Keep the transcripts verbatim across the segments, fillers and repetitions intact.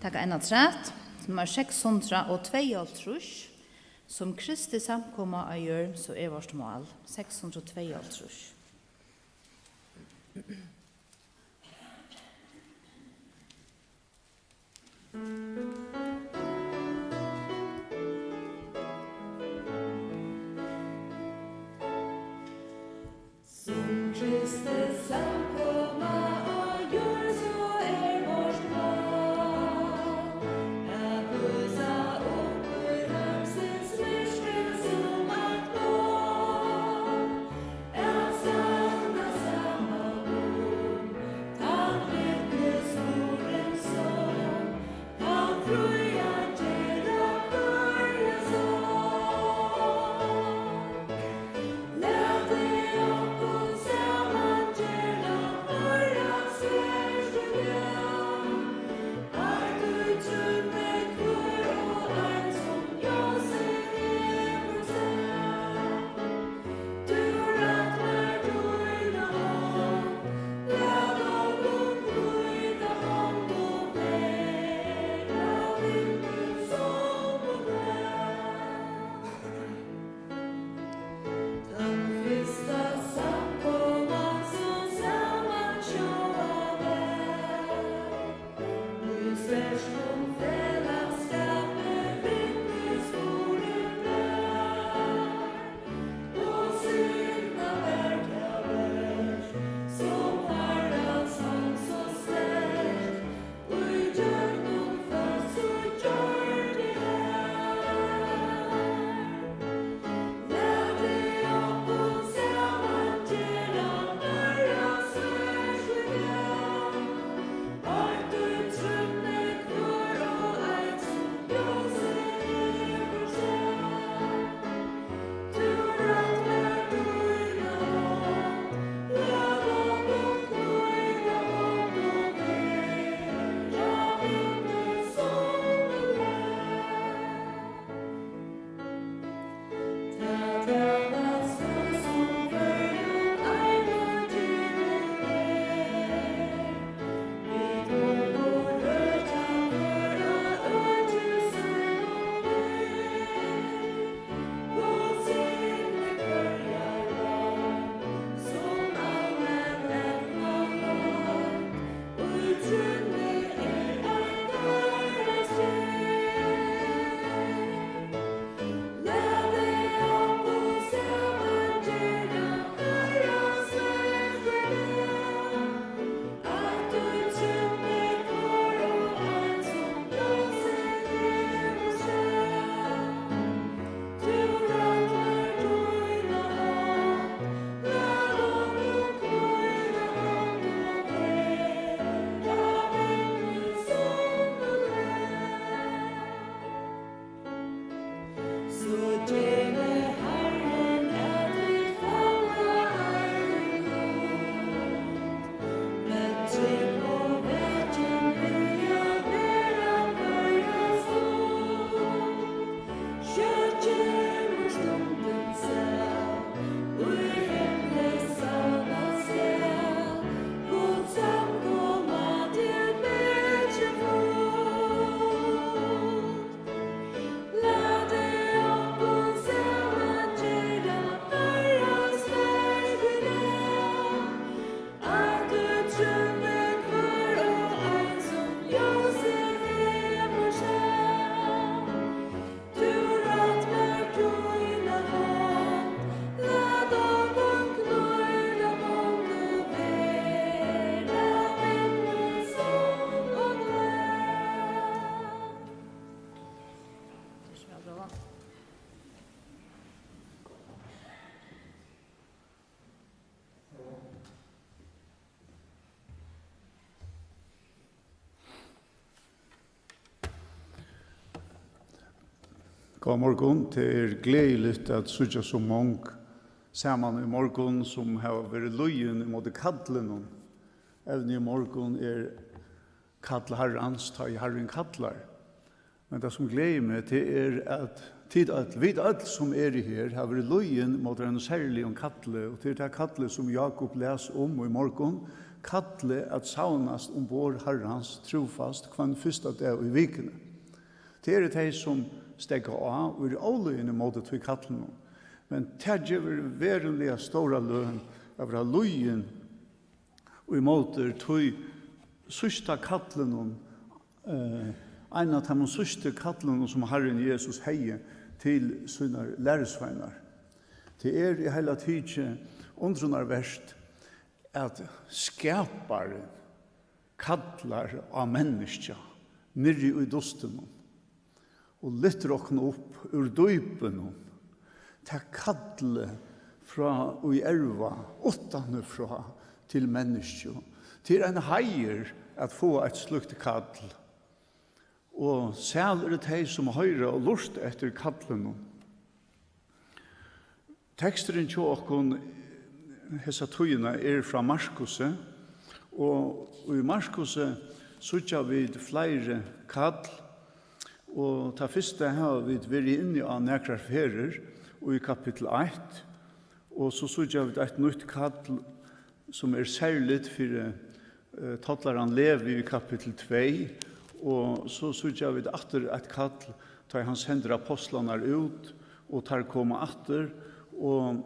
Taka ein afturat, nummar seks hundrað og tveyoghálvtrýss, Sum Kristi samkoma á jørð, so er vort mál, seks hundrað og tveyoghálvtrýss. Sum Kristi samkoma á jørð, so er vort mál at lýsa upp í heimsins myrkri sum eitt boð, at standa saman um tann vitnisburðin, sum kann frí Góðan morgun. Tað er gleðiligt at síggja so mong saman í morgun, sum hava verið lýðin ímóti kallinum. Evnið í morgun er kall Harrans, tá ið Harrin kallar. Men tað, sum gleðir meg, tað er, at tit øll, vit øll, sum eru her, hava verið lýðin móti einum serligum kalli, og tað er tað kallið, sum Jákup las um í morgun, kallið at savnast umborð Harrans trúfast hvønn fyrsta dag í vikuni. Tað eru tey, sum steðga á og eru ólýðin ímóti tí kallinum. Men tað gevur veruliga stóra løn at vera lýðin ímóti tí síðsta kallinum, eh, ein av teimum síðstu kallinum, sum Harrin Jesus hevði til sínar lærisveinar. Tað er í heila tikið undrunarvert, at Skaparin kallar á menniskja niðri í dustinum og lyftir okkum upp úr dýpinum. Tað kallið frá í erva, uttanfrá til menniskju. Tað er ein heiður at fáa eitt slíkt kall. Og sæl eru tey, sum hoyra og lurta eftir kallinum. Teksturin hjá okkum hesa tíðina er frá Markusi, og í Markusi síggja vit fleiri kall, og tað fyrsta hava vit verið inni á nakrar ferðir í kapittul eitt, og so síggja vit eitt nýtt kall, sum er serligt fyri eh, tollaran Levi í kapittul tvey, og so síggja vit aftur eitt kall, tá ið hann sendir apostlarnar út, og teir koma aftur, og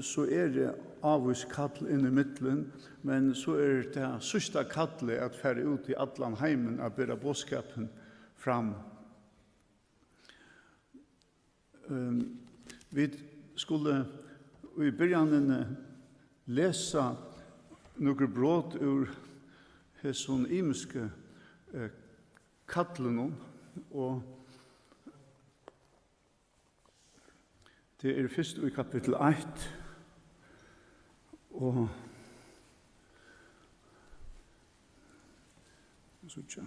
so eru ávís kall inn í millum, men so er tað síðsta kallið at fara út í allan heimin at bera boðskapin fram. Ehm, vit skulu í byrjanini lesa nøkur brot úr hesum ymisku, eh, kallinum, og tað er fyrst í kapittul eitt, og, síggja.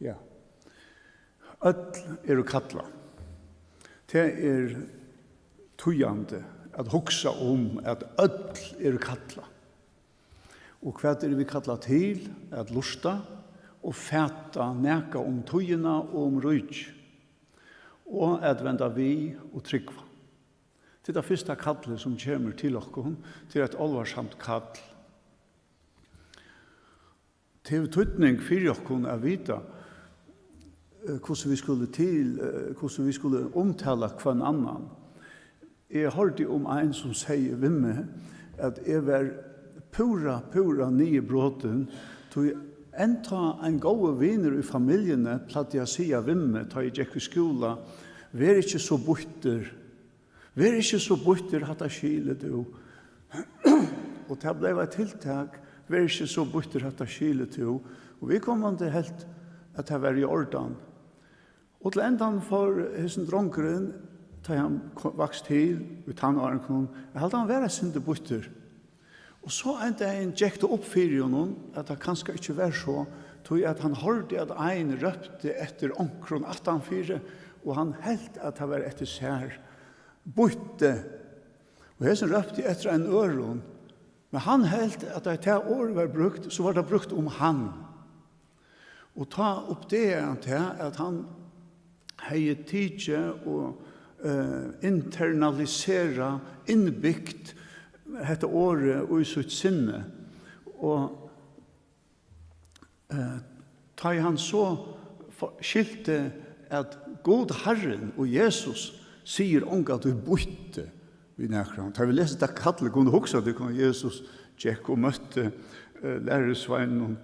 Ja. Øll eru kallað. Tað er týðandi at hugsa um, at øll eru kallað. Og hvat eru vit kallað til? At lurta og fata nakað um tíðina og um ríkið, og at venda við og trúgva. Tað er tað fyrsta kallið, sum kemur til okkum. Tað er eitt álvarsamt kall. Tað hevur týdning fyri okkum at vita, eh, hvussu vit skulu til, eh, hvussu vit skulu umtala hvønn annan. Eg hoyrdi um ein, sum segði við meg, at eg var púra, púra niðurbrotin, tí enntá ein góður vinur í familjuni plagdi at siga við meg, tá eg gekk í skúla: "Ver ikki so býttur." "Ver ikki so býttur, hatta skilir tú." Og tað bleiv eitt tiltak: "Ver ikki so býttur, hatta skilir tú." Og viðkomandi helt, at tað var í ordan. Og til endan fór hesin drongurin, tá hann ko-, vaks til, í tannáringunum, at halda, hann var eitt sindur býttur. Og so ein dagin gekk tað upp fyri honum, at tað kanska ikki var so, tí at hann hoyrdi, at ein rópti eftir onkrum aftanfyri, og hann helt, at tað var eftir sær. Býtti. Og hesin rópti eftir einum øðrum, men hann helt, at tá tað orð var brúkt, so var tað brúkt um hann. Og tá uppdagaði hann tað, at hann hevði tikið og, eh, internaliserað, innbygt hetta orðið í sítt sinni. Og, eh, tá ið hann so fo-, skilti, at Gud Harrin og Jesus sigur ongantíð býtti við nakran. Tá vit lesa tað kallið, kunnu hugsa tykkum, at Jesus gekk og møtti, eh, lærisveinunum,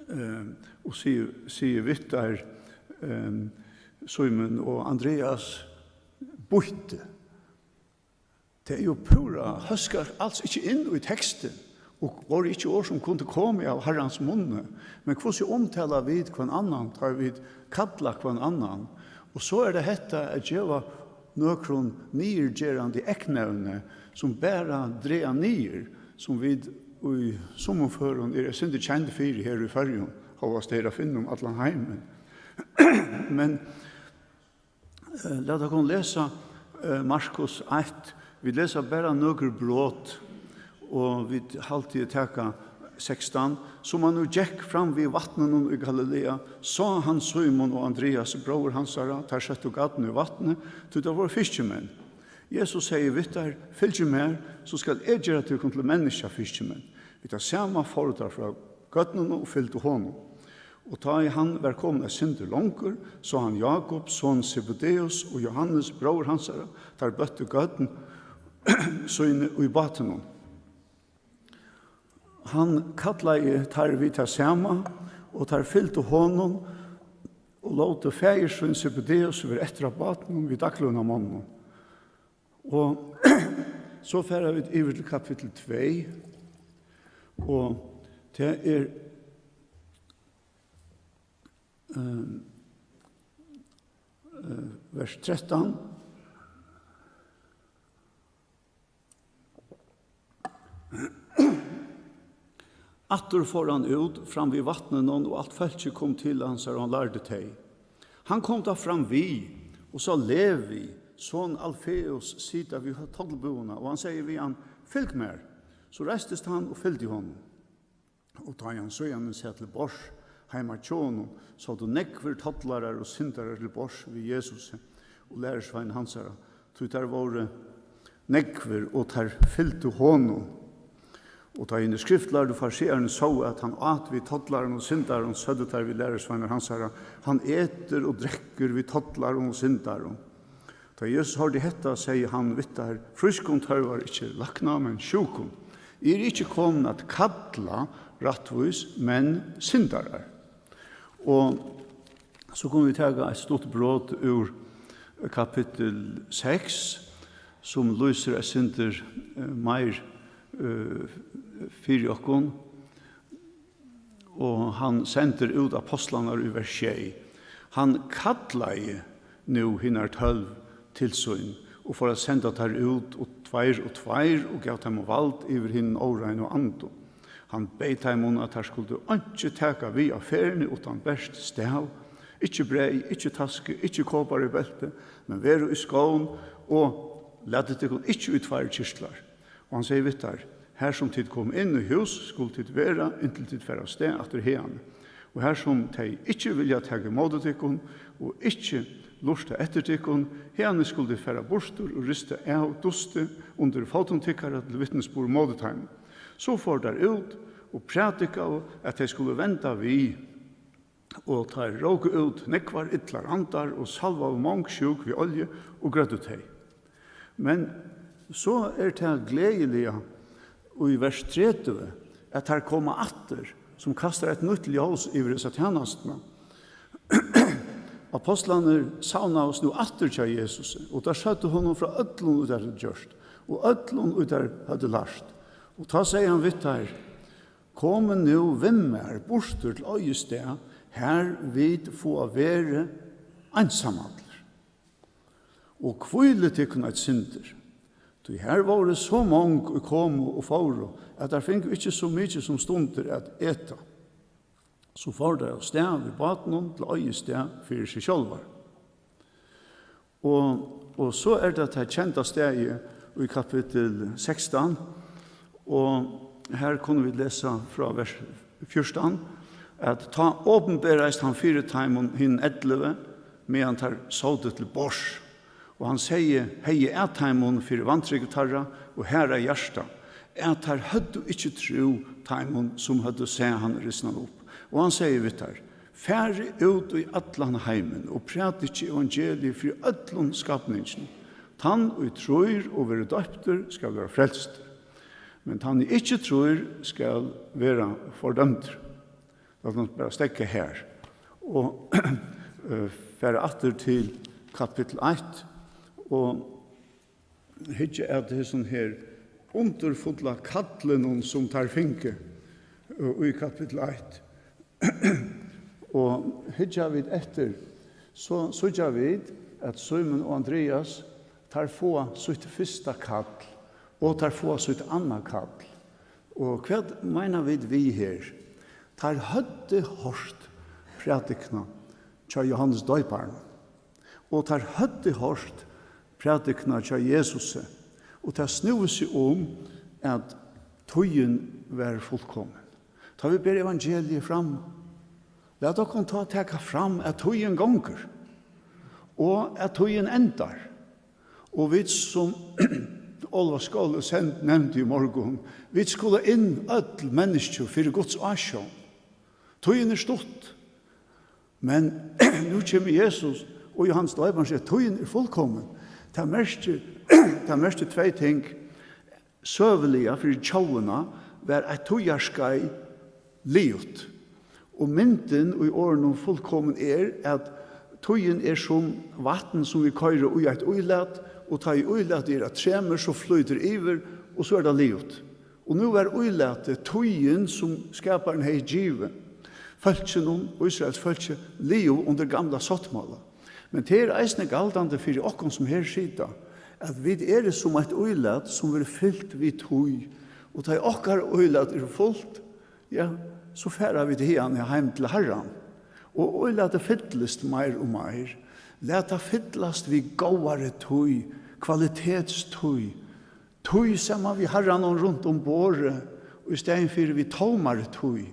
eh, og sigur, sigur við teir, eh, Símun og Andreas, býtti. Tað er jú púra hóskar als ikki inn í tekstin, og vóru ikki orð, sum kundu komið av Harrans munni. Men hvussu umtala vit hvønn annan, tá vit kalla hvønn annan? Og so er tað hetta at geva nøkrum niðurgerandi eyknevni, sum bara draga niður, sum vit í summum førum eru eitt sindur kend fyri her í Føroyum, hóast tað er at finna um allan heimin. Men Eh, lat okkum lesa, eh, Markus eitt. Vit lesa bara nøkur brot, og vit haldi at taka sekstan. Sum hann nú gekk fram við vatninum í Galilea, sá hann Símun og Andrias, bróður hansara, teir settu garn í vatnið, tí teir vóru fiskimenn. Jesus segði við teir: Fylgið mær, so skal eg gera tykkum til menniskjafiskimenn. Við tað sama fóru teir frá gørnunum og fylgdu honum. Og tá ið hann var komin eitt sindur longur, sá hann Jákup, son Sebedeus, og Jóhannes, bróður hansara, teir bøttu gørn síni í bátinum. Hann kallaði teir við tað sama, og teir fylgdu honum og lótu faðir sín Sebedeus vera eftir á bátinum við daglønarmonnunum. Og so fara vit yvir til kapittul tvey, og tað er, ehm, eh, vers trettan. Aftur fór hann út fram við vatninum, og alt fólkið kom til hansara, og hann lærdi tey. Hann kom tá fram við og sá Levi, son Alfeus, sita við tollbúðina, og hann segði við hann: Fylg mær. So reistist hann og fylgdi honum. Og tá ið hann síðani sat til borðs heima hjá honum, sótu nógvir tollarar og syndarar til borðs við Jesusi og lærisvein hansara, tí teir vóru nógvir, og teir fylgdu honum. Og tá hinir skriftlærdu farisearnir sóu, at hann át við tollarum og syndarum, søgdu teir við lærisveinar hansara: Hann etur og drekkur við tollarum og syndarum. Tá Jesus hoyrdi hetta, segði hann við teir: Frískum tørvar ikki lækna, men sjúkum. Eg eri ikki komin at kalla rættvís, men syndarar. Og so kunnu vit taka eitt stutt brot úr kapittul seks, sum lýsir eitt sindur, eh, meir, eh, fyri okkum. Og hann sendir út apostlarnar í vers sjey. Hann kallaði nú hinar tólv til sín og fór at senda teir út, og tveir og tveir, og gav teimum vald yvir hinum óreinu andum. Hann beyð teimum, at teir skuldu einki taka við á ferðini uttan bert stav, ikki breyð, ikki tasku, ikki koparbelti, men veru í skóm, og latið tykkum ikki í tveir kyrtlar. Og hann segði við teir: Har sum tit koma inn í hús, skulu tit vera, inntil tit fara av stað aftur haðani. Og har sum tey ikki vilja taka ímóti tykkum, og ikki lurta eftir tykkum, haðani skulu tit fara burtur og rista av dustið undir fótum tykkara til vitnisburð móti teimum. So fóru teir út og prædikaðu, at tey skulu venda við. Og teir róku út nógvar illar andar og salvaðu mong sjúk við olju og grøddu tey. Men so er tað gleðiliga í vers tretivu, at teir koma aftur, sum kastar eitt nýtt ljós yvir hesa tænastuna. Apostlarnir savnaðust nú aftur hjá Jesusi, og teir søgdu honum frá øllum, ið teir høvdu gjørt, og øllum, ið teir høvdu lært. Og tá segði hann við teir: Komið nú við mær burtur til oyðistað, har vit fáa verið einsamallir. Og hvílið tykkum eitt sindur, tí har vóru so mong, ið komu og fóru, at teir fingu ikki so mikið sum stundir at eta. So fóru teir av stað við bátinum til oyðistað fyri seg sjálvar. Og, og so er tað tað kenda staðið í kapittul sekstan, og her kunnu vit lesa frá vers fjúrtan, at tá opinberaðist hann fyri teimum hinum ellivu, meðan teir sótu til borðs, og hann segði, hevði at teimum fyri vantrúgv teirra og harða hjarta, at teir høvdu ikki trúð teimum, sum høvdu sæð hann risnan upp. Og hann segði við teir: Farið út í allan heimin og prædikið evangeliið fyri øllum skapninginum. Tann, ið trýr og verður doyptur, skal verða frelstur, men tann, ið ikki trýr, skal verða fordømdur. Lat okkum bara steðga her og, eh, fara aftur til kapittul eitt, og hyggja at hesum her undurfulla kallinum, sum teir fingu, øh, í kapitel eitt. Og hyggja vit eftir, so síggja vit, at Símun og Andrias, teir fáa sítt fyrsta kall, og teir fáa sítt annað kall. Og hvat meina vit við her? Teir høvdu hoyrt prædikuna hjá Jóhannes Doyparanum, og teir høvdu hoyrt prædikuna hjá Jesusi, og tað snúði seg um, at tíðin var fullkomin. Tá vit bera evangeliið fram, lat okkum tá taka fram, at tíðin gongur, og at tíðin endar. Og vit, sum Ólavsøkan nevndi í morgun, vit skulu inn, øll menniskju, fyri Guds ásjón. Tíðin er stutt, men nú kemur Jesus, og Jóhannes Doyparin sigur, tíðin er fullkomin. Tað merkir, tað merkir tvey ting. Søguliga fyri tjóðina var eitt tíðarskeið liðugt. Og myndin í orðinum fullkomin er, at tíðin er sum vatn, sum vit koyra í eitt ílat, og tá ið ílatið er á tremur, so flýtur yvir, og so er tað liðugt. Og nú var ílatið, tíðin, sum Skaparin hevði givið fólkinum, Ísraels fólki, liðug undir gamla sáttmála. Men tað er eisini galdandi fyri okkum, sum her sita, at vit eru sum eitt ílat, sum verður fylt við tíð, og tá ið okkara ílat er fult, ja, so fara vit hiðani heim til Harran, og ílatið fyllist meir og meir. Lat tað fyllast við góðari tíð, kvalitetstíð, tíð saman við Harranum runt um borðið, í staðin fyri við tómari tíð.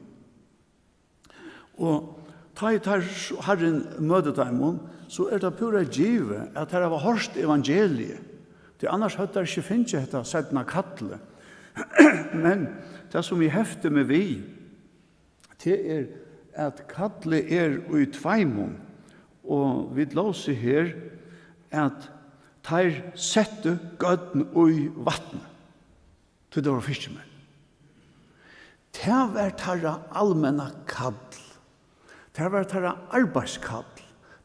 Og tá ið teir, Harrin møtir teimum, so er tað púra givið, at teir hava hoyrt evangeliið, tí annars høvdu teir ikki fingið hetta seinna kallið. Men tað, sum eg hefti meg við, tað er, at kallið er í tveimum, og vit lósu her, at teir settu gørn í vatnið, tí teir vóru fiskimenn. Tað var teirra almenna kall. Tað var teirra arbeiðskall,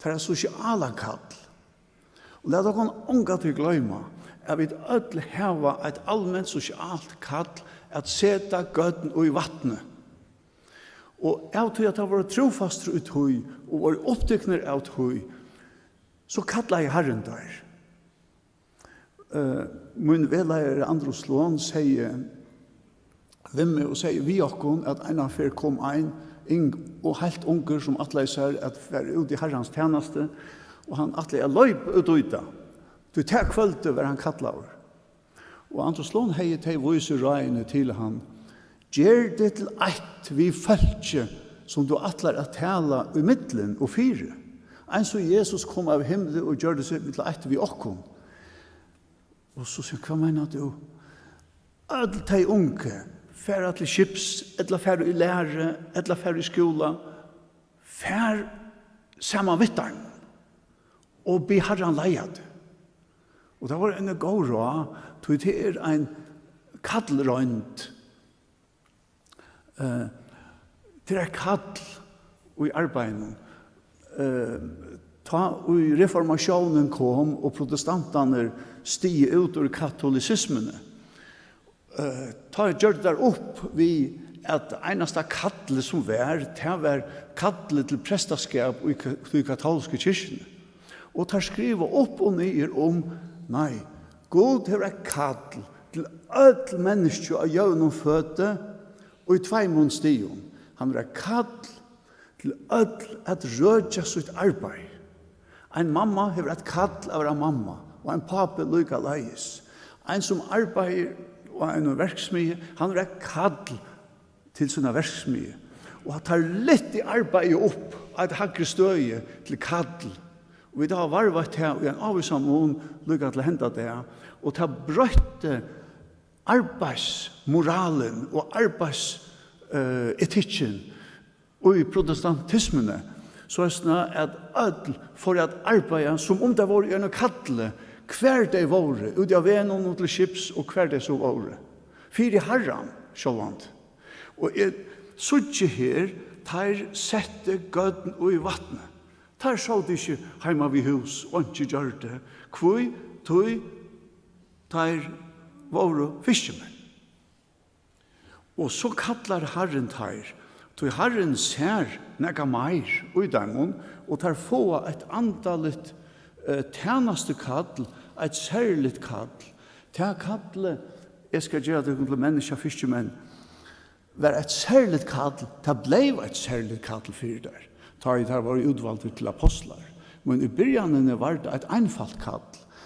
teirra sosiala kall. Og lat okkum ongantíð gloyma, at vit øll hava eitt alment sosialt kall at seta gørn í vatnið. Og av tí at teir vóru trúfastir í tí, og vóru upptiknir av tí, so kallaði Harrin teir. Eh, mín vegleiðari Andrew Sloan segði við meg og segði við okkum, at eina ferð kom ein ung og heilt ungur, sum ætlaði sær at fara út í Harrans tænastu, og hann ætlaði at leypa út í tað, tí tað kvøldið var hann kallaður. Og Andrew Sloan hevði tey vísu ráðini til hann: Ger teg til eitt við fólkið, sum tú ætlar at tala ímillum og fyri, eins og Jesus kom av himli og gjørdi seg til eitt við okkum. Og so sigur hann: Hvat meinar tú? Øll tey ungu fara til skips, ella fara í læru, ella fara í skúla. Far saman við teimum og bið Harran leiða teg. Og tað var eini góð ráð, tí tað er ein kallroynd. Eh, tað er eitt kall í arbeiðinum. Eh, tá ið reformatiónin kom og protestantarnir stigu út úr katolisismuni, eh, tá gjørdu teir upp við, at einasta kallið sum var, tað var kallið til prestaskap í ka-, í katólsku kirkjuni. Og teir skriva upp og niður um, nei, Gud hevur eitt kall til øll menniskju á jøvnum føti og í tveimum stigum. Hann hevur eitt kall til øll at røkja sítt arbeiði. Ein mamma hevur eitt kall at vera mamma, og ein pápi líkaleiðis. Ein sum arbeiðir á einum verksmiði, hann hevur eitt kall til sína verksmiðju. Og at teir lyftu arbeiðið upp á eitt hægri støði til kall. Og vit hava varðveitt tað í ein ávísan mun líka til henda dag. Og tað broytti arbeiðsmoralin og arbeiðs-, eh, etikkin í protestantismuni, soleiðis at øll fóru at arbeiða, sum um tey vóru í einum kalli, hvar tey vóru, úti á vegnum og til skips og hvar tey so vóru, fyri Harran sjálvandi. Og eg síggi her, teir settu gørn í vatnið. Teir sótu ikki heima við hús og einki gjørdu. Hví? Tí Teir vóru fiskimenn. Og so kallar Harrin teir, tí Harrin sær nakað meir í teimum, og teir fáa eitt andaligt, eh, tænastukall, eitt serligt kall. Tað kallið, eg skal gera tykkum til menniskjafiskimenn, var eitt serligt kall, tað bleiv eitt serligt kall fyri teir, tá ið teir vóru útvaldir til apostlar. Men í byrjanini var tað eitt einfalt kall.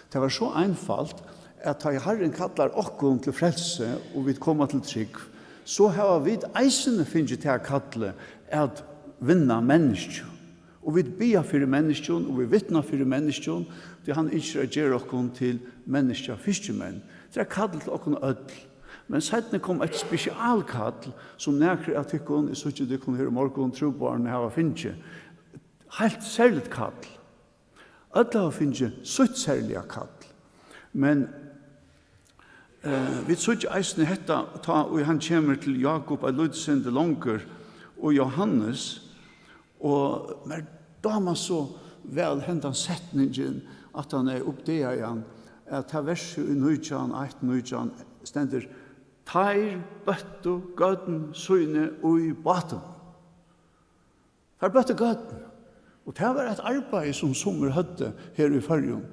Tað var so einfalt, at tá ið Harrin kallar okkum til frelsi, og vit koma til trúgv, so hava vit eisini fingið tað kallið at vinna menniskju. Og vit biðja fyri menniskjum, og vit vitna fyri menniskjum, tí hann ynskir at gera okkum til menniskjafiskimenn. Tað er kall til okkum øll. Men seinni kom eitt spesialkall, sum nakrir av tykkum, eg síggi tykkum her í morgun, trúboðarnir hava fingið. Heilt serligt kall. Øll hava fingið sítt serliga kall. Men, eh, vit síggja eisini hetta, tá ið hann kemur til Jákup eitt lítið sindur longur, og Jóhannes, og mær dámar so væl hendan setningin, at hann er uppdagaðan, at tað versið í nítjan, eitt nítjan stendur, teir bøttu gørn síni í bátin. Teir bøttu gørn. Og tað var eitt arbeiði, sum summir høvdu her í Føroyum.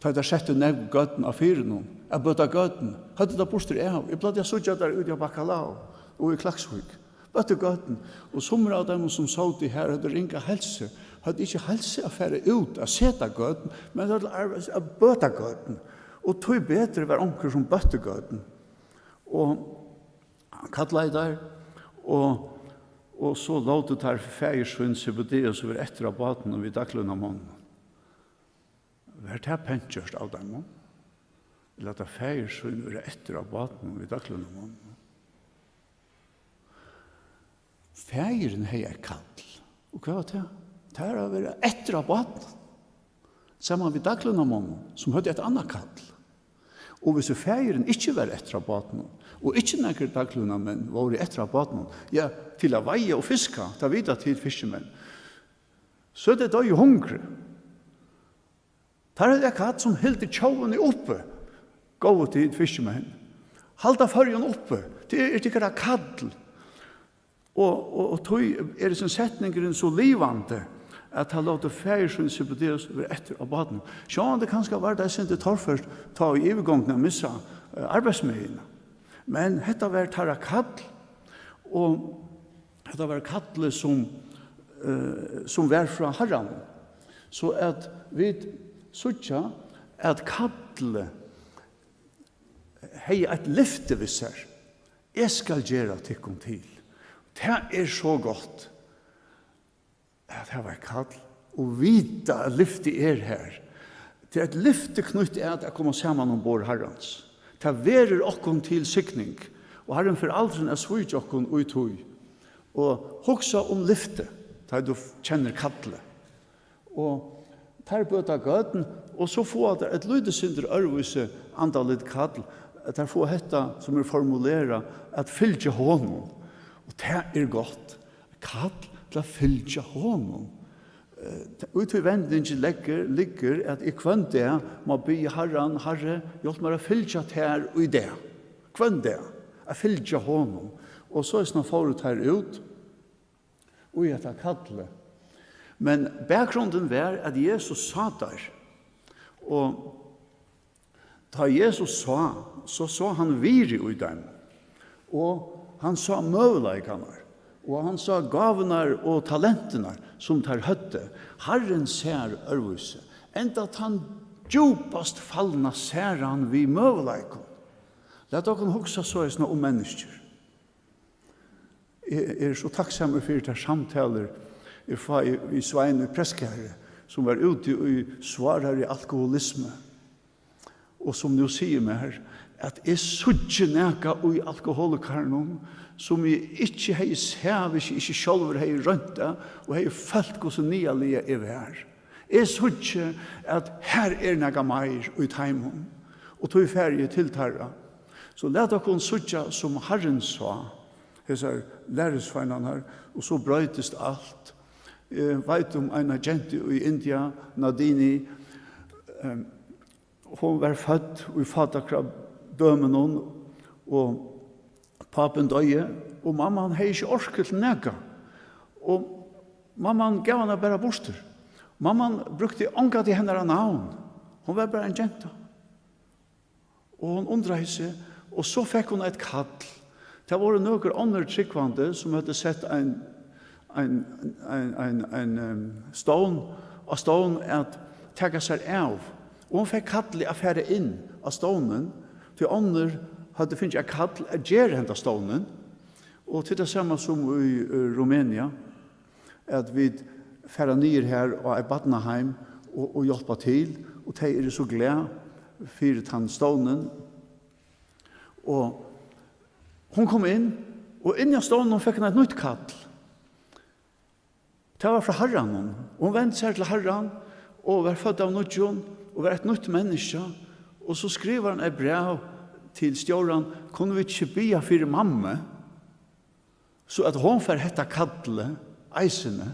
Tá teir settu nógv gørn á firðinum, at bøta gørn, høvdu tað burtur av. Eg plagdi at síggja teir úti á Bacalao og í Klaksvík. Bøttu gørn. Og summir av teimum, sum sótu har, høvdu ringa heilsu, høvdu ikki heilsu at fara út at seta gørn, men høvdu arbeiði at bøta gørn. Og tíbetur var onkur, sum bøtti gørn. Og hann kallaði teir, og, og so lótu teir faðir sín Sebedeus vera eftir á bátinum við daglønarmonnunum. Var tað pent gjørt av teimum? At lata faðir sín vera eftir á bátinum við daglønarmonnunum? Faðirin hevði eitt kall. Og hvat var tað? Tað er at vera eftir á bátinum, saman við daglønarmonnum, sum høvdu eitt annað kall. Og hvis faðirin ikki var eftir á bátinum, og ikki nakrir daglønarmenn vóru eftir á bátinum, ja, til at veiða og fiska, tað vita tit fiskimenn, so tey doyðu hungri. Teir høvdu eitt kall, sum hildu tjóðini uppi, góðu tit fiskimenn. Halda Føroyum uppi, tað er, er tykkara kall. Og, og, og tí er hesin setningurin so livandi, at teir lótu faðir sín Sebedeus vera eftir á bátinum. Sjálvandi kanska var tað eitt sindur torført, tá í yvirgongdini at missa, eh, arbeiðsmegina. Men hetta var teirra kall, og hetta var kallið, sum, eh, sum var frá Harranum. So at vit síggja, at kallið hevði eitt lyfti við sær. Eg skal gera tykkum til. Tað er so gott at hava eitt kall og vita, at lyftið er har. Tað er eitt lyfti knýtt at, at koma saman umborð Harrans. Tað verður okkum til signing, og Harrin fer aldrin at svíkja okkum í tí. Og hugsa um lyftið, tá tú kennir kallið. Og teir bøta gørn, og so fáa teir eitt lítið sindur øðrvísi andaligt kall. Teir fáa hetta, sum er formulerað, at fylgja honum. Og tað er gott. Kall til at fylgja honum. Eh, í tí vendingin leggur, liggur, at eg hvønn dag má biðja Harran, Harri, hjálp mær at fylgja tær í dag. Hvønn dag. At fylgja honum. Og soleiðis fóru teir út í hetta kallið. Men bakgrunden var, at Jesus sá teir, og tá Jesus sá, so sá hann virði í teimum, og hann sá møguleikarnar, og hann sá gávurnar og talentirnar, sum teir høvdu. Harrin sær øðrvísi, enda tann djúpast falna sær hann við møguleikum. Lat okkum hugsa soleiðis nú um menniskjur. Eg eri so takksamur fyri tær samtalur, eg fái við Svein í Prestgarði, sum var úti í svárari alkoholismu, og sum nú sigur mær, at eg síggi nakað í alkoholikarunum, sum eg ikki hevði sæð, hvis eg ikki sjálvur hevði roynt tað, og hevði følt, hvussu niðarliga eg var. Eg síggi, at har er nakað meir í teimum, og tí fari eg til teirra. So lat okkum síggja, sum Harrin sá hesar lærisveinarnar, og so broytist alt. Eg veit um eina gentu í India, Nandini, ehm, Hon var fødd í fátækradøminum, og pápin doyði, og mamman hevði ikki orku til nakað. Og mamman gav hana bara burtur. Mamman brúkti ongantíð hennara navn. Hon var bara ein genta. Og hon undraði seg, og so fekk hon eitt kall. Tað vóru nøkur onnur trúgvandi, sum høvdu sett ein, ein, ein, ein, ein, em, stovn á stovn at taka sær av. Og hon fekk kallið at fara inn á stovnin, tí onnur høvdu fingið eitt kall at gera henda stovnin. Og til tað sama sum í, eh, Rumenia, at vit fara niður har á eitt barnaheim og, og hjálpa til, og tey eru so glað fyri tann stovnin. Og hon kom inn, og inni á stovninum fekk hon eitt nýtt kall. Tað var frá Harranum. Hon vendi sær til Harran og var fødd av nýggjum og var eitt nýtt menniskja. Og so skrivar hann eitt bræv til stjóran: "Kunnu vit ikki biðja fyri mammu, so at hon fær hetta kallið eisini?"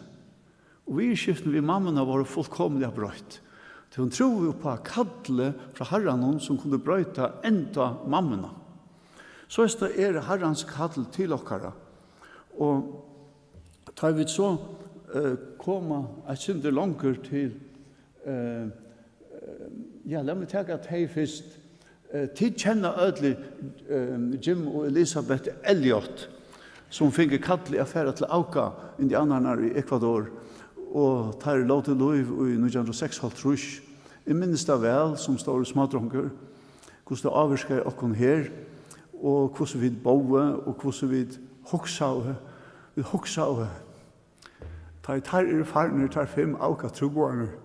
Og viðurskiftini við mammuna vóru fullkomiliga broytt. Tí hon trúði upp á kallið frá Harranum, sum kundi broyta enda mammuna. Soleiðis er Harrans kall til okkara. Og tá vit so, eh, koma eitt sindur longur til, eh, eh, ja, lat meg taka tey fyrst. Eh, tit kenna øll, eh, Jim og Elizabeth Elliot, sum fingu kallið at fara til Auca, indianarnar í Ecuador, og teir lótu lív í nítjan hundrað og seksoghálvtrýss. Eg minnist tað væl, sum stórur smádrongur, hvussu tað ávirkaði okkum her, og hvussu vit bóðu, og hvussu vit hugsaðu. Vit hugsaðu, tá ið teir eru farnir, teir fimm Auca-trúboðarnir,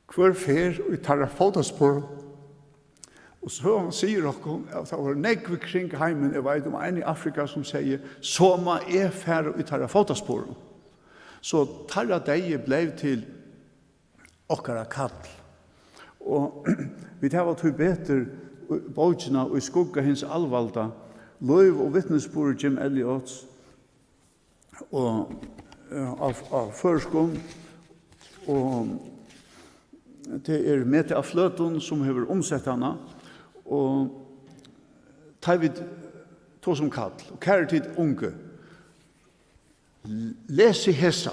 hvør fer í teirra fótaspor? Og søgan sigur okkum, at tað vóru nógv kring heimin, eg veit um ein í Afrika, sum segði: "So má eg fara í teirra fótaspor." So teirra deyði bleiv til okkara kall. Og vit hava tíbetur bókina Í skugga hins alvalda, lív og vitnisburður Jim Elliots, og, eh, á, á føroyskum, og tað er Meta av Fløtum, sum hevur umsett hana, og tá vit tosa um kall, og kæru tit ungu, lesið hesa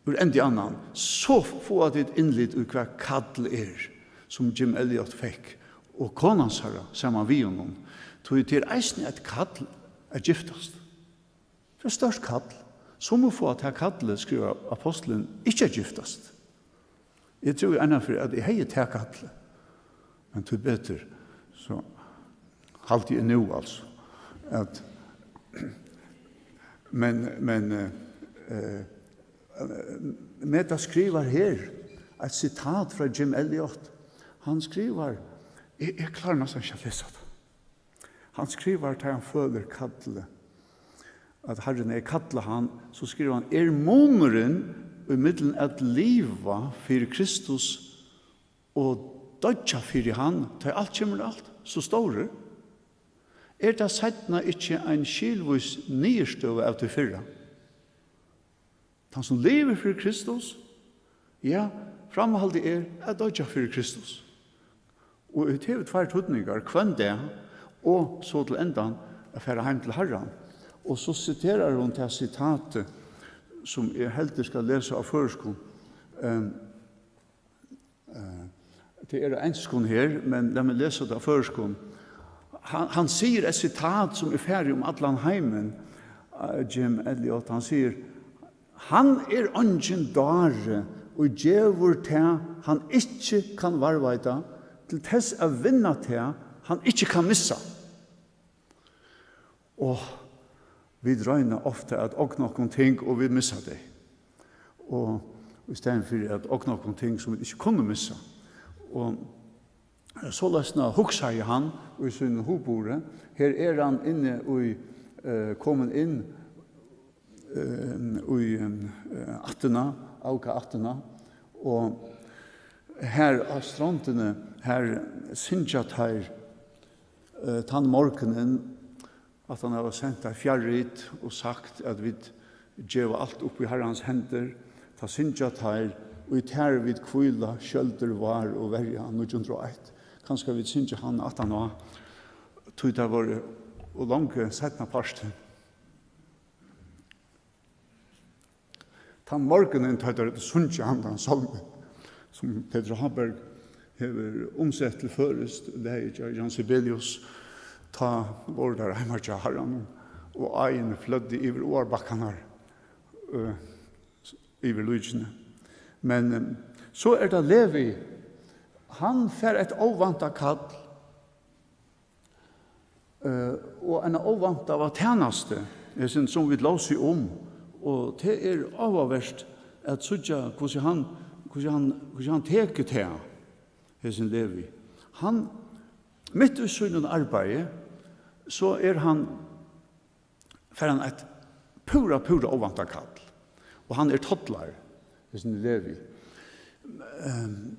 úr endi annan, so fáa tit innlit í, hvat kall er, sum Jim Elliot fekk, og kona hansara saman við honum, tí tað er eisini eitt kall at giftast. Tað er stórt kall. Summi fáa tað kallið, skrivar apostlurin, ikki at giftast. Eg trúði einaferð, at eg hevði tað kallið. Men tíbetur, so haldi eg nú, altso, at, men, men, eh, eh, Meta skrivar her eitt sitat frá Jim Elliot. Hann skrivar, eg, eg klári næstan ikki at lesa tað. Hann skrivar, tá hann følir kallið, at Harrin hevur kallað hann, so skrivar hann: "Er munurin ímillum at liva fyri Kristus og doyggja fyri hann, tá ið alt kemur til alt, so stórur? Er tað seinna ikki ein skilvís niðurstøða av tí fyrra?" Tann sum livir fyri Kristus, ja, framhaldið er at doyggja fyri Kristus. Og hetta hevur tveir týdningar, hvønn dag og so til endan at fara heim til Harran. Og so siterar hon tað sitatið, sum eg heldur skal lesa á føroyskum. Ehm, Eh, tað er á enskum her, men lat meg lesa tað á føroyskum. Hann, hann sigur eitt sitat, sum er farið um allan heimin, eh, Jim Elliot. Hann sigur: "Hann er eingin dári, og gevur tað, hann ikki kann varðveita, til tess at vinna tað, hann ikki kann missa." Og vit royna ofta at ogna okkum ting, og vit missa tey. Og í staðin fyri at ogna okkum ting, sum vit ikki kunnu missa. Og soleiðis hugsaði hann í sínum hugburði. Her er hann inni í, eh, komin inn, eh, í, eh, ættina, Auca-ættina. Og her á strondini, her syngja teir, eh, tann morgunin, at hann hava sent eitt fjarrit og sagt, at vit geva alt upp í Harrans hendur, tá syngja teir Í tær vit hvíla, skjøldur vár og verja, níggju hundrað og eitt. Kanska vit syngja hann aftan á, tí tað vóru og longu seinnapartin. Tann morgunin, tá teir høvdu sungið handan sálmin, sum Petur Háberg hevur umsett til føroyskt, lagið hjá Jan Sibelius, tá vóru teir heima hjá Harranum, og áin fløddi yvir áarbakkarnar, øh, yvir líkini. Men, øh, so er tað Levi, hann fær eitt óvæntað kall, øh, og eina óvæntaða tænastu, hesin sum vit lósu um, og tað er áhugavert at síggja, hvussu hann, hvussu hann, hvussu hann tekur tað, hesin Levi. Hann, mitt í sínum arbeiði, so er hann, fær hann eitt púra, púra óvæntað kall, og hann er tollari, hesin Levi. Ehm,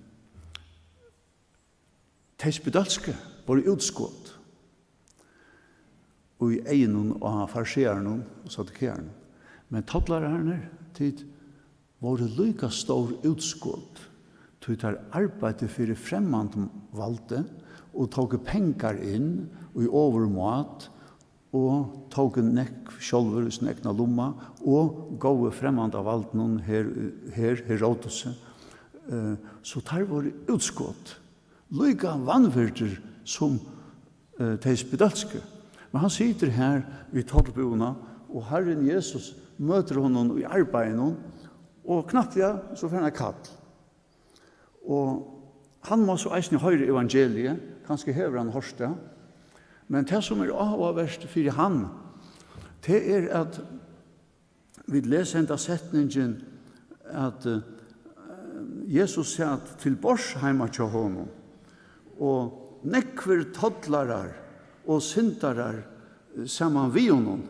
Tey spedølsku vóru útskot í eygunum á farisearunum og saddukearunum, men tollararnir, tit vóru líka stór útskot, tí teir arbeiddu fyri fremmandum valdi og tóku pengar inn í ovurmát og tóku nógv sjálvir í sín egna lumma og góvu fremmandavaldinum her, her Herodusi. Eh, so teir vóru útskot, líka vanvirdir sum, eh, tey spedølsku. Men hann situr her við tollbúðina, og Harrin Jesus møtir honum í arbeiðinum, og knappliga so fær hann eitt kall. Og hann má so eisini hoyra evangeliið, kanska hevur hann hoyrt tað. Men tað, sum er áhugavert fyri hann, tað er, at vit lesa henda setningin, at, eh, Jesus sat til borðs heima hjá honum, og nógvir tollarar og syndarar, eh, saman við honum,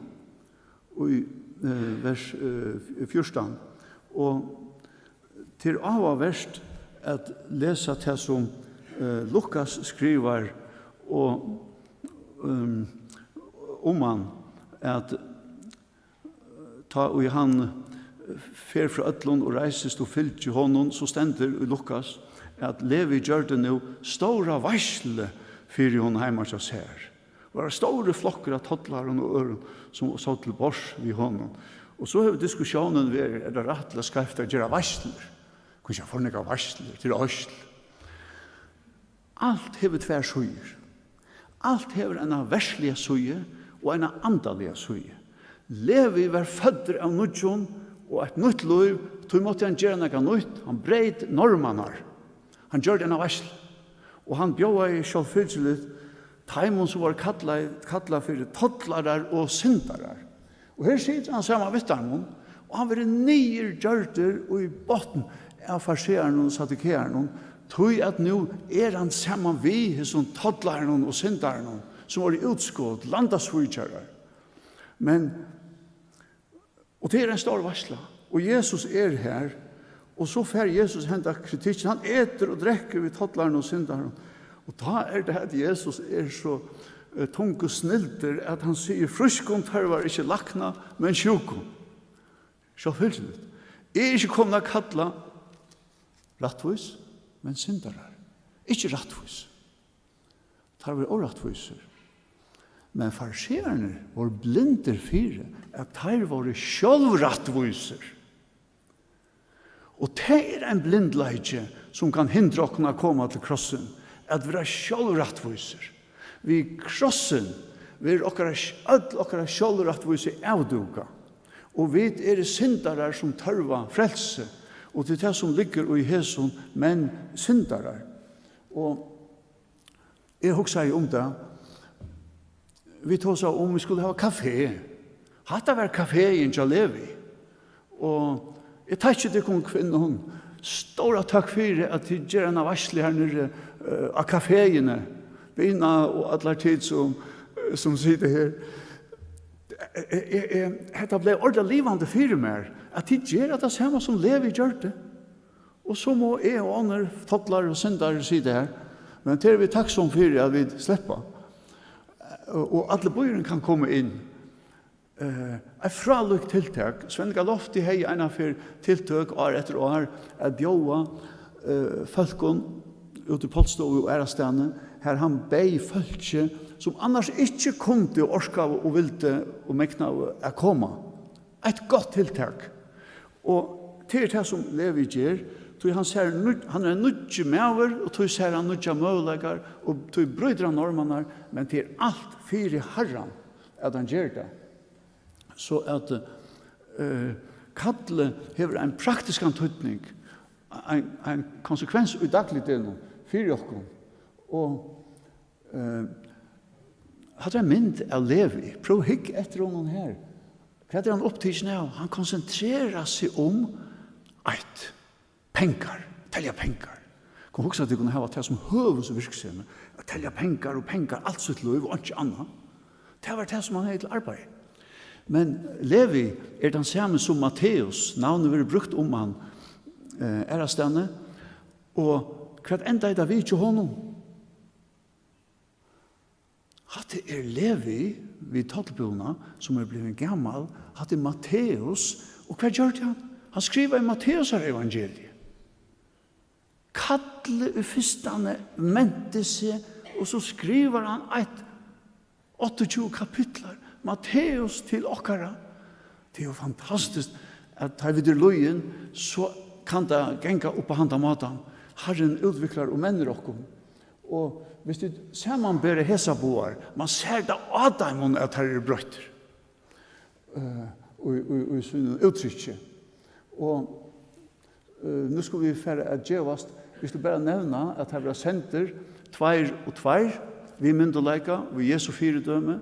í, eh, vers, eh, fjúrtan. Og tað er áhugavert at lesa tað, sum, eh, Lukas skrivar og, ehm, um hann, at, eh, tá ið hann, eh, fer frá øllum og reisist og fylgir honum, so stendur í Lukas, at Levi gjørdi nú stóra veitslu fyri honum heima hjá sær. Var ein stórur flokkur av tollarum og øðrum, sum sótu til borðs við honum. Og so hevur diskussiónin verið, er tað rætt ella skeivt at gera veitslur? Hvussu er for nakrar veitslur? Tað er veitsla. Alt hevur tvær síður. Alt hevur eina verðsliga síðu og eina andaliga síðu. Levi var føddur av nýggjum og eitt nýtt lív, tí mátti hann gera nakað nýtt. Hann breyt normarnar. Hann gjørdi eina veitslu, og hann bjóðaði sjálvfylgiligt teimum, sum vóru kallaði, kallað fyri tollarar og syndarar. Og her situr hann saman við teimum, og hann verður niðurgjørdur í botn av farisearunum og saddukearunum, tí at nú er hann saman við hesum tollarunum og syndarunum, sum vóru útskot, landasvíkjarar. Men Og tað er ein stór veitsla. Og Jesus er har. Og so fær Jesus henda kritikkin. Hann etur og drekkur við tollarunum og syndarunum. Og tá er tað, at Jesus er so, eh, tungur snildur, at hann sigur: "Frískum tørvar ikki lækna, men sjúkum." Sjálvfylgiligt. Eg eri ikki komin at kalla rættvís, men syndarar. Ikki rættvís. Teir vóru órættvísir. Men fariseararnir vóru blindir fyri, at teir vóru sjálvrættvísir. Og tað er ein blindleiki, sum kann hindra okkum at koma til krossin, at vera sjálvrættvísir. Við krossin verður okkara, øll okkara sjálvrættvísi avdúkað. Og vit eru syndarar, sum tørva frelsi. Og tað er tað, sum liggur í hesum, men syndarar. Og Eg hugsaði um tað. Vit tosaðu um, vit skuldu hava kafé. Hatta var kaféin hjá Levi. Og eg takki tykkum, kvinnum. Stóra takk fyri, at tit gera eina veitslu her niðri, eh, á kaféini. Bina og allar tit, sum, eh, sum sita her. Eh, eh, eh, eh, hetta bleiv ordiliga livandi fyri mær, at tit gera tað sama, sum Levi gjørdi. Og so má eg og onnur tollar og syndarar sita her, men tað eru vit takksom fyri, at vit sleppa. Og, og allur býurin kann koma inn. Eh, eitt frálíkt tiltak. Svenningar Lofti hevði einaferð tiltøk ár eftir ár at bjóða, eh, fólkum út í Poulsstovu og aðrastaðni, har hann beyð fólki, sum annars ikki kundu, orkaðu og vildu og megnaðu at koma. Eitt gott tiltak. Og tað er tað, sum Levi ger, tí hann sær nýggj-, hann er ein nýggjur maður, og tí sær hann nýggjar møguleikar, og tí brýtur hann normarnar, men tað er alt fyri Harran, at hann ger tað. So at, eh, kallið hevur ein praktiskan týdning, ein, ein konsekvens í dagligdegnum fyri okkum. Og, eh, hatta er ein mynd av Levi. Prøv at hygg eftir honum her. Hvat er hann upptikin av? Hann konsentrerar seg um eitt. Pengar, telja pengar. Kom hugsa, at tit kunnu hava tað sum høvuðsvirksemi, at telja pengar og pengar alt sítt lív og einki annað. Tað var tað, sum hann hevði til arbeiði. Men Levi er tann sami sum Matteus, navnið verður brúkt um hann, eh, aðrastaðni. Og hvat endaði tað við hjá honum? Hatta er Levi við tollbúna, sum er blivin gamal. Hatta er Matteus. Og hvat gjørdi hann? Hann skrivaði Matteusarevangeliið. Kallið í fyrstani menti seg, og so skrivar hann eitt áttaogtjúgu kapitlar, Matteus til okkara. Tað er jú fantastiskt, at tá vit eru lýðin, so kann tað ganga upp á handan mátan. Harrin útviklar og mennir okkum. Og viss tit samanbera hesar báðar, man sær tað á teimum, at teir eru broyttir, eh, í, í, í sínum úttrykki. Og, eh, nú skulu vit fara at gevast. Vit skulu bara nevna, at teir verða sendir tveir og tveir við myndugleika, við Jesu fyridømi,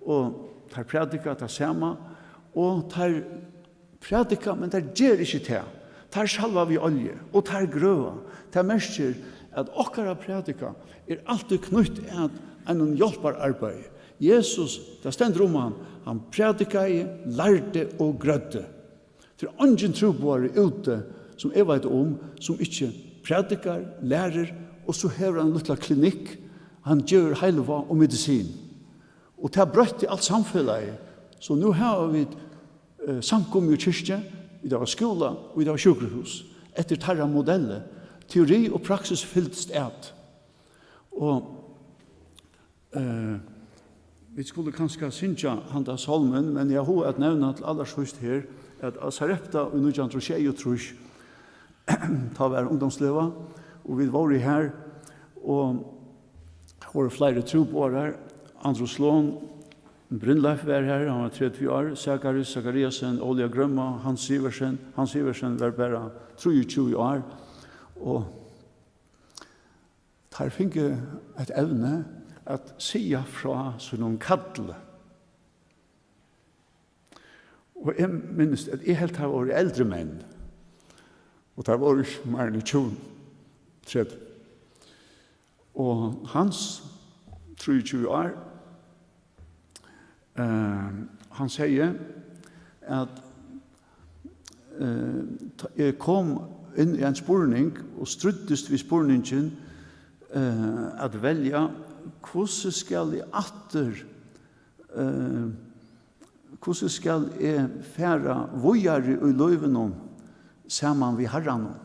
og teir prædika tað sama, og teir prædika, men teir gera ikki tað. Teir salva við olju, og teir grøða. Tað merkir, at okkara prædika er altíð knýtt at einum hjálpararbeiði. Jesus, tað stendur um hann, hann prædikaði, lærdi og grøddi. Tað er eingin trúboðari úti, sum eg veit um, sum ikki prædikar, lærir, og so hevur hann lítla klinikk, hann gevur heilivág og medisin. Og tað broytti alt samfelagið. So nú hava vit, eh, samkomu og kirkju, vit hava skúla, og vit hava sjúkrahús, eftir teirra modelli. Teori og praksis fylgdist at. Og, eh, vit skulu kanska syngja handa sálmin, men eg havi hug at nevna til allarsíðst her, at á Sarepta í nítjan hundrað og sjeyogtrýss, tá var ungdómsliga, og vit vóru har, og har vóru fleiri trúboðarar. Andrew Sloan, Brynleif var har, hann var tretivu ár, Zakaris Zachariasen, Óli á Grønma, Hans Sivertsen, Hans Sivertsen var bara trýogtjúgu ár, og teir fingu eitt evni at siga frá sínum kalli. Og eg minnist, at eg helt, teir vóru eldri menn, og teir vóru ikki meira enn tjúgu, tretivu. Og Hans, trýogtjúgu ár, eh, hann segði, at, eh, tá eg kom inn í ein spurning og stríddist við spurningin, eh, at velja, hvussu skal eg aftur, eh, hvussu skal eg fara víðari í lívinum saman við Harranum?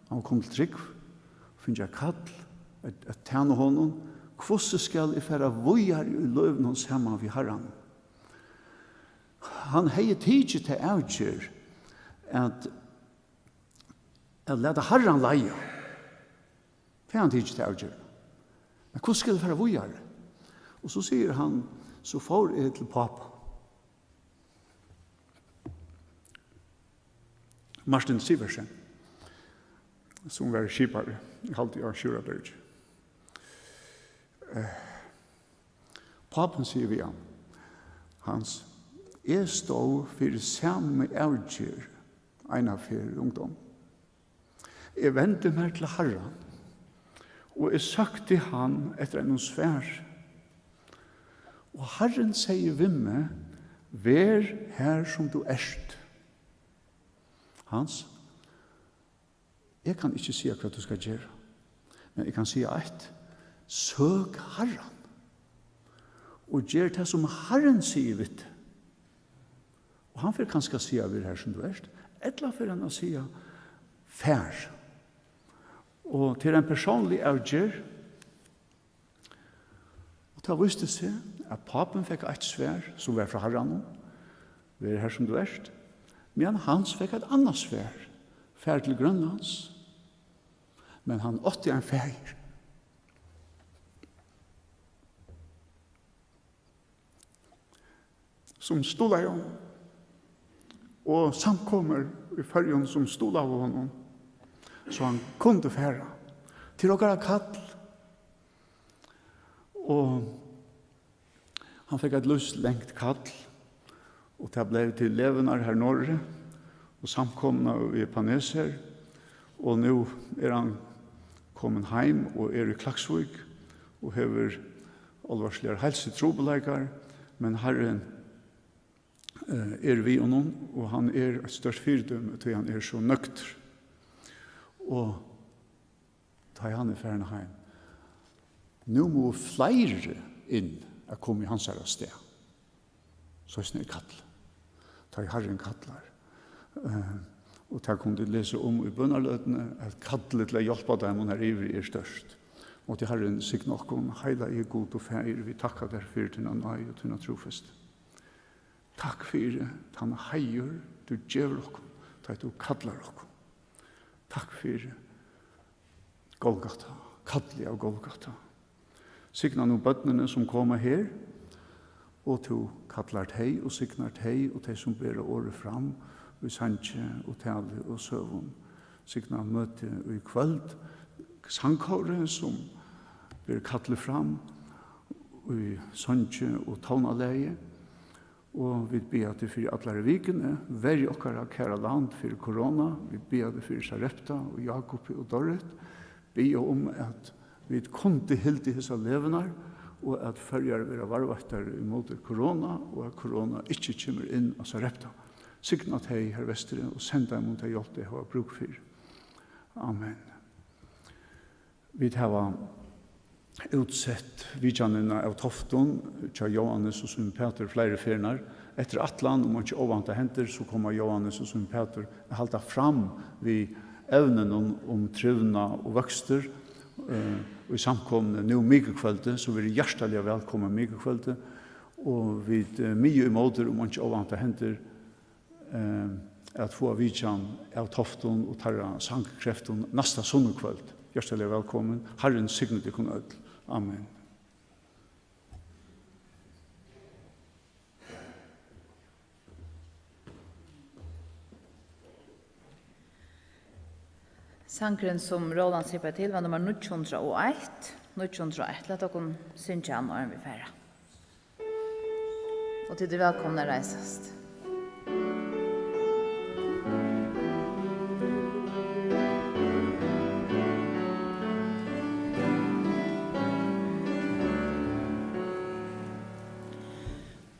Hann var komin til trúgv, fingið eitt kall at, at tæna honum. Hvussu skal eg fara víðari í lívinum saman við Harranum? Hann hevði tikið ta avgerð at, at lata Harran leiða. Tað hevði hann tikið ta avgerð. Men hvussu skal eg fara víðari? Og so sigur hann, so fór eg til pápa. Martin Sivertsen, sum var skipari, eg haldi, á Sjúrðarbergi. Eh, pápin sigur við hann, Hans, eg stóð fyri sami avgerð eina ferð í ungdóminum. Eg vendi mær til Harran, og eg søkti hann eftir einum svari. Og Harrin segði við meg, ver har sum tú ert. Hans, eg kann ikki siga, hvat tú skal gera, men eg kann siga eitt, søk Harran, og ger tað, sum Harrin sigur við teg. Og hann fer kanska at siga: "Ver har, sum tú ert." Ella fer hann at siga: "Far." Og tað er ein persónlig avgerð. Og tá vísti seg, at pápin fekk eitt svar, sum var frá Harranum: "Ver har, sum tú ert." Meðan Hans fekk eitt annað svar: "Far til Grønlands." Men hann átti ein faðir, sum stuðlaði honum, og samkomur í Føroyum, sum stuðlaðu honum, so hann kundi fara. Til okkara kall. Og hann fekk eitt lívslangt kall, og tað bleiv til Legurnar har norðuri og samkomuna í Ebenezer, og nú er hann komin heim og er í Klaksvík og hevur álvarsligar heilsutrupulleikar, men Harrin, eh, er við honum, og hann er eitt stórt fyridømi, tí hann er so nøgdur. Og tá ið hann er farin heim, nú mugu fleiri inn at koma í hansara stað. Soleiðis er kall. Tá ið Harrin kallar. Eh, og tað kunnu tit lesa um í bønarløtuni, at kallið til at hjálpa teimum har yviri er stórt. Mátti Harrin signa okkum, heilagi Gud og Faðir, vit takka tær fyri tína náði og tína trúfesti. Takk fyri tann heiður, tú gevur okkum, tá ið tú kallar okkum. Takk fyri Golgata, kallið av Golgata. Signa nú børnini, sum koma her, og tú kallar tey og signar tey og tey, sum bera orðið fram í sangi og talu og søgum. Signa møtið í kvøld, sangkórið, sum ber kallið fram í sangi og tónalagi. Og vit biðja teg fyri allari vikuni. Verj okkara kæra land fyri korona. Vit biðja teg fyri Sarepta og Jákupi og Dorrit. Biðja um, at vit kundu hildið hesar Legurnar, og at Føroyar verða varðveittar ímóti korona, og at korona ikki kemur inn á Sarepta. Signa tey har vesturi og send teimum ta hjálp, tey hava brúk fyri. Amen. Vit hava útsett vitjanina av toftum hjá Jóhannes og Símun Pætur fleiri ferðir. Eftir ætlan, um einki óvæntað hendir, so koma Jóhannes og Símun Pætur at halda fram við evninum um trivnað og vøkstur, eh, í samkomuni nú mikukvøldið, so verið hjartaliga vælkomin mikukvøldið, og vit, eh, miða ímóti, um einki óvæntað hendir, eh, at fáa vitjan av toftum og teirra sangkreftum næsta sunnukvøld. Hjartaliga vælkomin. Harrin signi tykkum øll. Amen. Sangurin, sum Roland sipaði til, var nummar níggju hundrað og eitt. Níggju hundrað og eitt. Lat okkum syngja hann, áðrenn vit fara. Og tit eru vælkomin at reisast.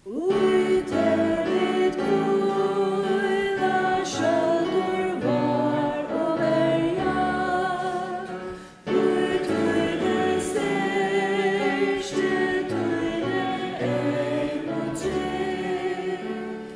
Í tær vit hvíla, skjøldur vár og verja. Í tíni styrki, tíni eygu trygg.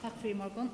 Takk fyri í morgun.